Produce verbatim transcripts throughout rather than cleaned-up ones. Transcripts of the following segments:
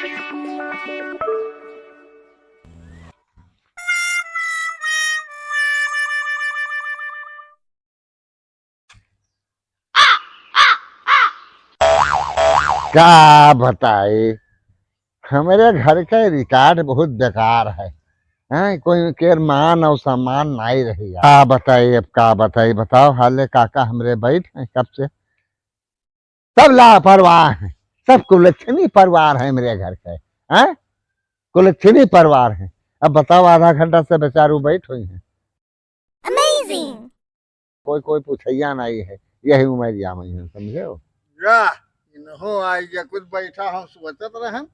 का बताई, हमरे घर के record बहुत बेकार है। हैं, कोई केर मान और सम्मान नाई रही है। का बताई, अब का बताई, बताओ हाले काका, हमरे बैठ हैं कब से, सब लापरवाह हैं, सब कुलच्छनी परिवार है मेरे घर के, हैं, कुलच्छनी परिवार है। अब बताओ, आधा घंटा से बेचारू बैठ हुई हैं। Amazing। कोई, कोई पूछैया नाई है, यही उमरिया में है, समझे हो? या, इनहू आई गया, कुछ बैठा हम सोचत रहन,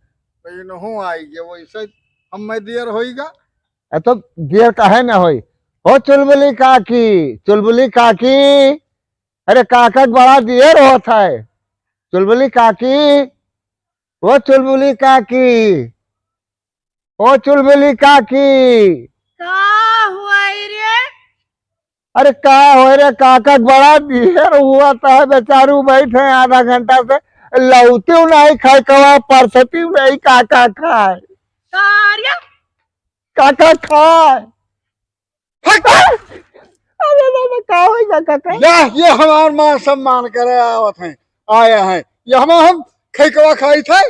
तो इनहू आई गया, वैसे हम मैं देर होई गा। अ, तो देर काहे ना होई? ओ चुलबुली काकी, चुलबुली काकी, अरे काका के बड़ा देर होत है। चुलबुली काकी, ओ चुलबुली काकी, ओ चुलबुली काकी। का हुआ रे? अरे का होय रे काका, बड़ा देर हुआ था, बेचारू बैठे आधा घंटा से, लौटिउ नहीं खाए, कवा परसतिउ नहीं, काका खाए। का रे? काका खाए। फट! अरे बाबा, का होई काका खाए? या, ये हमार मान सम्मान करे आवत हैं, आया है। ये हम, हम खैकवा खाई थे,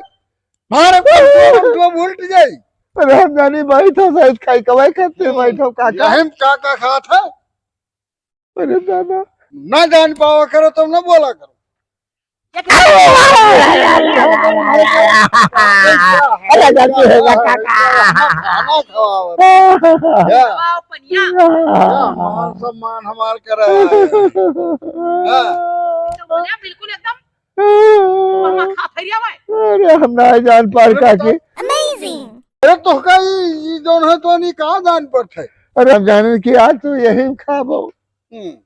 मारे हम तो उल्ट जाई। अरे हम जानी बैठो शायद खैकवा खाते हम्म, बैठो काका। यही में काका खात है। अरे दादा। ना जान पावा करो तो ना बोला करो। अरे गलती हो गया काका। खाना खवाओ। या। खवाओ पनिया। या, मान सम्मान हमार करे। हाँ। तो बोला बिल्कुल एकदम। अरे हम ना जान पार अरे काकी। Amazing। अरे तोहका ई, ई जौन है तो नहीं कहाँ जान पड़त है? अरे हम जाने कि आज तू यही खाबो। हम्म।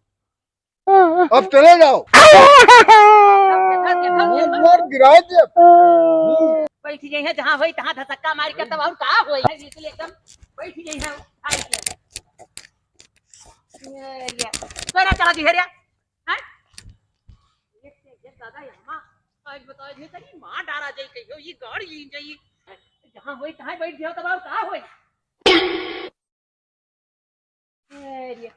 अब चले जाओ। देखा, देखा, देखा। मार गिरा दे। बैठ गई है, जहाँ होई तहाँ धसक्का मार के, तब और का होई? बिल्कुल एकदम बैठ गई है, उठाई के। ये, ये। तोरा चला दी है रे? हैं? एक से एक दादा, ये माँ, आज बताओ, ये तनी माँ डारा जाई कहियो, ये गाड़ी लीन जाई। जहाँ होई तहाँ बैठ जाओ, तब और का होई? अरे,